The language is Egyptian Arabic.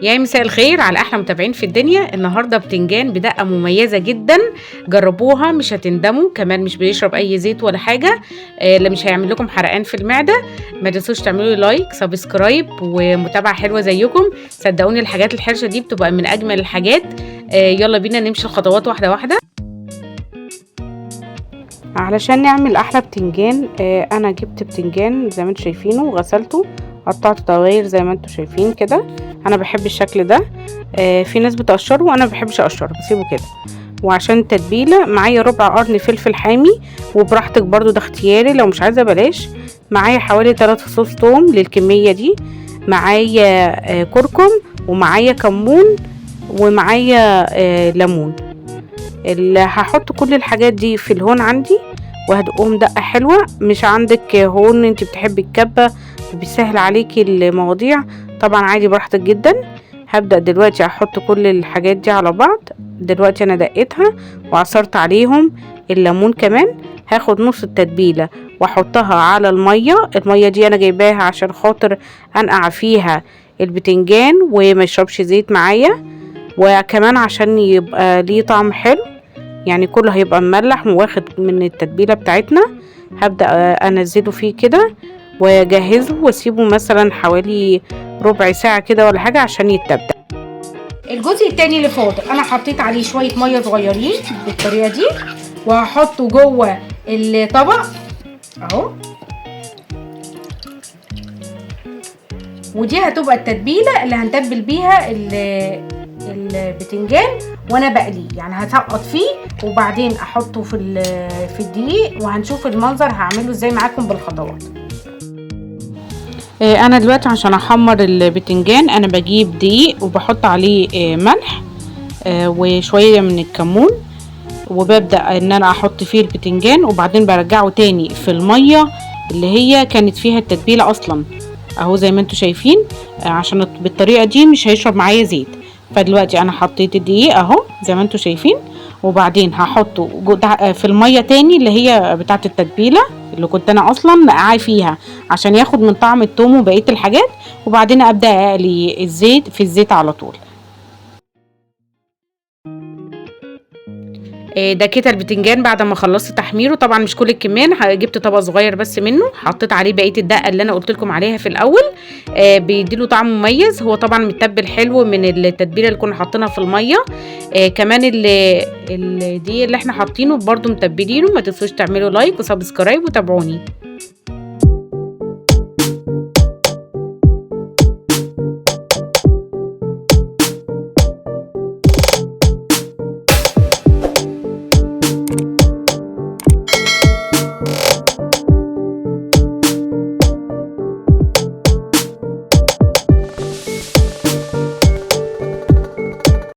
يا مساء الخير على احلى متابعين في الدنيا. النهارده بتنجان بدقة مميزة جدا، جربوها مش هتندموا. كمان مش بيشرب اي زيت ولا حاجة، لا مش هيعمل لكم حرقان في المعدة. ما تنسوش تعملوا like subscribe ومتابعة حلوة زيكم. صدقوني الحاجات الحرشه دي بتبقى من اجمل الحاجات. يلا بينا نمشي الخطوات واحدة واحدة علشان نعمل احلى بتنجان. انا جبت بتنجان زي ما انتم شايفينه وغسلته، قطعته دواير زي ما انتم شايفين كده. انا بحب الشكل ده. في ناس بتقشره وانا ما بحبش اقشره، بسيبه كده. وعشان التتبيله معايا ربع قرن فلفل حامي، وبراحتك برضو ده اختياري لو مش عايزه بلاش. معايا حوالي 3 فصوص توم للكميه دي، معايا كركم ومعايا كمون ومعايا ليمون. اللي هحط كل الحاجات دي في الهون عندي وهدقهم دقه حلوة. مش عندك هون، انت بتحبي الكبه وبيسهل عليكي المواضيع، طبعا عادي براحتك جدا. هبدأ دلوقتي احط كل الحاجات دي على بعض. دلوقتي انا دقيتها وعصرت عليهم الليمون كمان. هاخد نص التتبيلة واحطها على المية. المية دي انا جايباها عشان خاطر انقع فيها البتنجان وما يشربش زيت معايا، وكمان عشان يبقى ليه طعم حلو، يعني كله هيبقى مملح وواخد من التتبيلة بتاعتنا. هبدأ انزله فيه كده واجهزة واسيبه مثلا حوالي ربع ساعة كده ولا حاجة عشان يتبل. الجزء التاني اللي فاضل انا حطيت عليه شوية مية صغيرين بالطريقة دي، وهحطه جوه الطبق اهو. ودي هتبقى التتبيلة اللي هنتبل بيها البتنجان وانا بقليه، يعني هسقط فيه وبعدين احطه في الدقيق، وهنشوف المنظر هعمله ازاي معاكم بالخطوات. انا دلوقتي عشان احمر البتنجان انا بجيب دقيق وبحط عليه ملح وشوية من الكمون، وببدا ان انا احط فيه البتنجان، وبعدين برجعه تاني في المية اللي هي كانت فيها التتبيله اصلا اهو زي ما انتم شايفين، عشان بالطريقة دي مش هيشرب معايا زيت. فدلوقتي انا حطيت الدقيق اهو زي ما انتم شايفين، وبعدين هحطه في المية تاني اللي هي بتاعه التتبيله اللي كنت انا اصلا نقعاه فيها عشان ياخد من طعم التوم وبقية الحاجات، وبعدين ابدا اقلي الزيت في الزيت على طول. ده كده البتنجان بعد ما خلصت تحميره. طبعا مش كل الكمية، جبت طبق صغير بس منه، حطيت عليه بقية الدقة اللي انا قلت لكم عليها في الاول. بيديله طعم مميز، هو طبعا متبل حلو من التتبيله اللي كنا حاطينها في المية. كمان دي اللي احنا حاطينه برده متبلينه. ما تنسوش تعملوا like و subscribe وتابعوني.